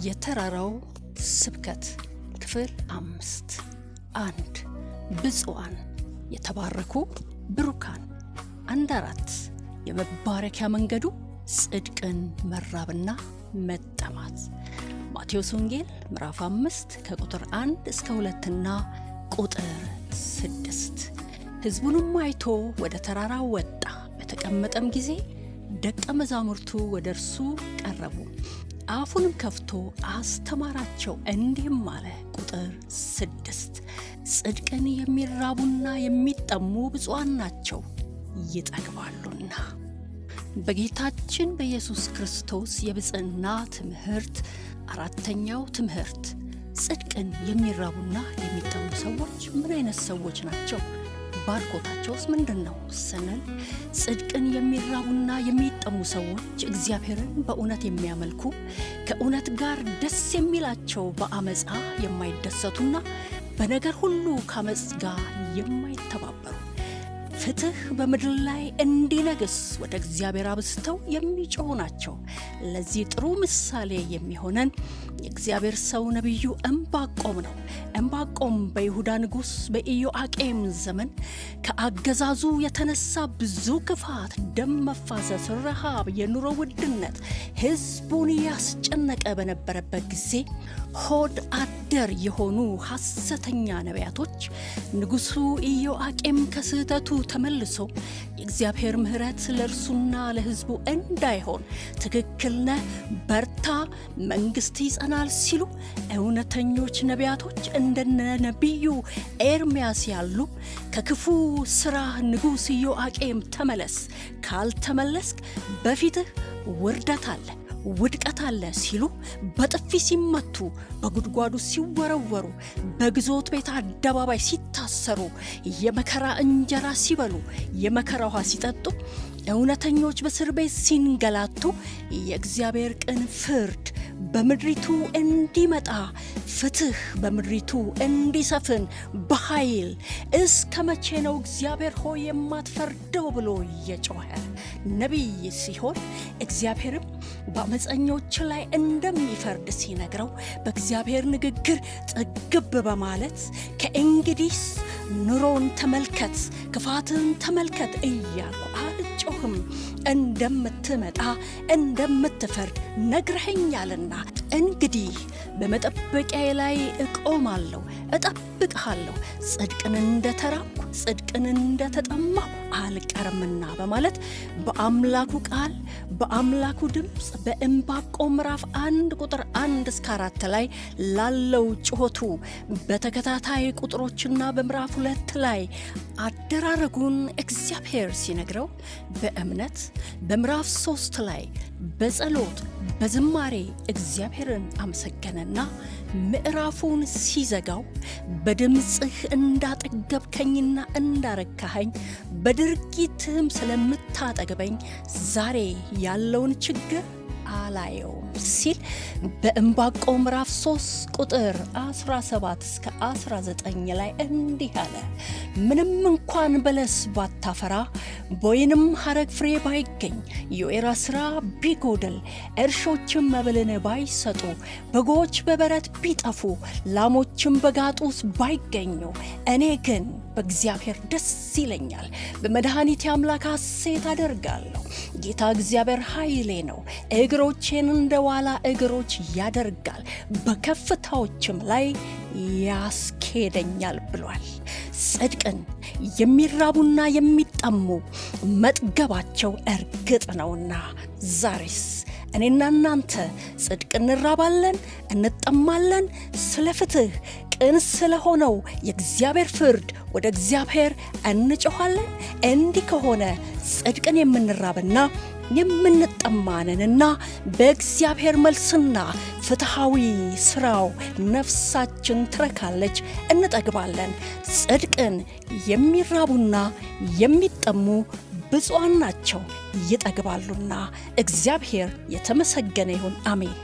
የተራራው ስብከት ክፍል 5። 1. ብፁዓን የተባረኩ ብሩካን። 1:4 የመባረኪያ መንገዱ ጽድቅን መራብና መጠማት። ማቴዎስ ወንጌል ምዕራፍ 5 ከቁጥር 1 እስከ 2 እና ቁጥር 6። ሕዝቡንም አይቶ ወደ ተራራው ወጣ። በተቀመጠም ጊዜ ደቀ መዛሙርቱ ወደ እርሱ ቀረቡ። አፉንም ከፍቶ አስተማራቸው፣ እንዲህም አለ። ቁጥር 6 ጽድቅን የሚራቡና የሚጠሙ ብፁዓን ናቸው ይጠግባሉና። በጌታችን በኢየሱስ ክርስቶስ የብፅዕና ትምህርት አራተኛው ትምህርት ጽድቅን የሚራቡና የሚጠሙ ሰዎች ምን አይነት ሰዎች ናቸው? ባርኮታቸውስ ምንድን ነው ስንል፣ ጽድቅን የሚራቡና የሚጠሙ ሰዎች እግዚአብሔርን በእውነት የሚያመልኩ፣ ከእውነት ጋር ደስ የሚላቸው፣ በአመፃ የማይደሰቱና በነገር ሁሉ ከአመፅ ጋር የማይተባበሩ፣ ፍትህ በምድር ላይ እንዲነግስ ወደ እግዚአብሔር አብዝተው የሚጮሁ ናቸው። ለዚህ ጥሩ ምሳሌ የሚሆነን የእግዚአብሔር ሰው ነቢዩ ዕንባቆም ነው። ዕንባቆም በይሁዳ ንጉሥ በኢዮአቄም ዘመን ከአገዛዙ የተነሳ ብዙ ክፋት፣ ደም መፋሰስ፣ ረሃብ፣ የኑሮ ውድነት ሕዝቡን ያስጨነቀ በነበረበት ጊዜ ሆድ አደር የሆኑ ሐሰተኛ ነቢያቶች ንጉሡ ኢዮአቄም ከስህተቱ ተመልሶ የእግዚአብሔር ምሕረት ለእርሱና ለሕዝቡ እንዳይሆን፣ ትክክል ነህ፣ በርታ፣ መንግስት ይጸናል ሲሉ እውነተኞች ነቢያቶች እንደነ ነቢዩ ኤርምያስ ያሉ ከክፉ ስራ ንጉሥ ኢዮአቄም ተመለስ፣ ካልተመለስክ በፊትህ ውርደት አለ፣ ውድቀት አለ ሲሉ በጥፊ ሲመቱ፣ በጉድጓዱ ሲወረወሩ፣ በግዞት ቤት አደባባይ ሲታሰሩ፣ የመከራ እንጀራ ሲበሉ፣ የመከራ ውሃ ሲጠጡ፣ እውነተኞች በእስር ቤት ሲንገላቱ፣ የእግዚአብሔር ቅን ፍርድ በምድሪቱ እንዲመጣ፣ ፍትህ በምድሪቱ እንዲሰፍን በኃይል እስከ መቼ ነው እግዚአብሔር ሆይ የማትፈርደው ብሎ እየጮኸ ነቢይ ሲሆን፣ እግዚአብሔርም በአመፀኞች ላይ እንደሚፈርድ ሲነግረው በእግዚአብሔር ንግግር ጥግብ በማለት ከእንግዲህ ኑሮን ተመልከት፣ ክፋትን ተመልከት እያልኩ አልጮህም፣ እንደምትመጣ እንደምትፈርድ ነግረኸኛልና እንግዲህ በመጠበቂያዬ ላይ እቆማለሁ፣ እጠብቅሃለሁ፣ ጽድቅን እንደተራብኩ ጽድቅን እንደተጠማሁ አልቀርምና በማለት በአምላኩ ቃል በአምላኩ ድምፅ በዕንባቆም ምዕራፍ 1 ቁጥር 1 እስከ 4 ላይ ላለው ጩኸቱ በተከታታይ ቁጥሮችና በምዕራፍ 2 ላይ አደራረጉን እግዚአብሔር ሲነግረው በእምነት በምዕራፍ 3 ላይ በጸሎት በዝማሬ እግዚአብሔርን አመሰገነና ምዕራፉን ሲዘጋው በድምፅህ እንዳጠገብከኝና እንዳረካኸኝ በድርጊትህም ስለምታጠግበኝ ዛሬ ያለውን ችግር አላየውም ሲል በዕንባቆም ምዕራፍ 3 ቁጥር 17 እስከ 19 ላይ እንዲህ አለ። ምንም እንኳን በለስ ባታፈራ፣ በወይንም ሐረግ ፍሬ ባይገኝ፣ የወይራ ሥራ ቢጎድል፣ እርሾችም መብልን ባይሰጡ፣ በጎች በበረት ቢጠፉ፣ ላሞችም በጋጥ ውስጥ ባይገኙ፣ እኔ ግን በእግዚአብሔር ደስ ይለኛል፣ በመድኃኒቴ አምላክ ሐሴት አደርጋለሁ። ጌታ እግዚአብሔር ኃይሌ ነው፣ እግሮቼን እንደ ዋላ እግሮች ያደርጋል፣ በከፍታዎችም ላይ ያስኬደኛል ብሏል። ጽድቅን የሚራቡና የሚጠሙ መጥገባቸው እርግጥ ነውና፣ ዛሬስ እኔና እናንተ ጽድቅ እንራባለን፣ እንጠማለን። ስለ ፍትህ፣ ቅን ስለሆነው የእግዚአብሔር ፍርድ ወደ እግዚአብሔር እንጮኻለን። እንዲህ ከሆነ ጽድቅን የምንራብና የምንጠማንንና በእግዚአብሔር መልስና ፍትሐዊ ስራው ነፍሳችን ትረካለች፣ እንጠግባለን። ጽድቅን የሚራቡና የሚጠሙ ብፁዓን ናቸው ይጠግባሉና። እግዚአብሔር የተመሰገነ ይሁን። አሜን።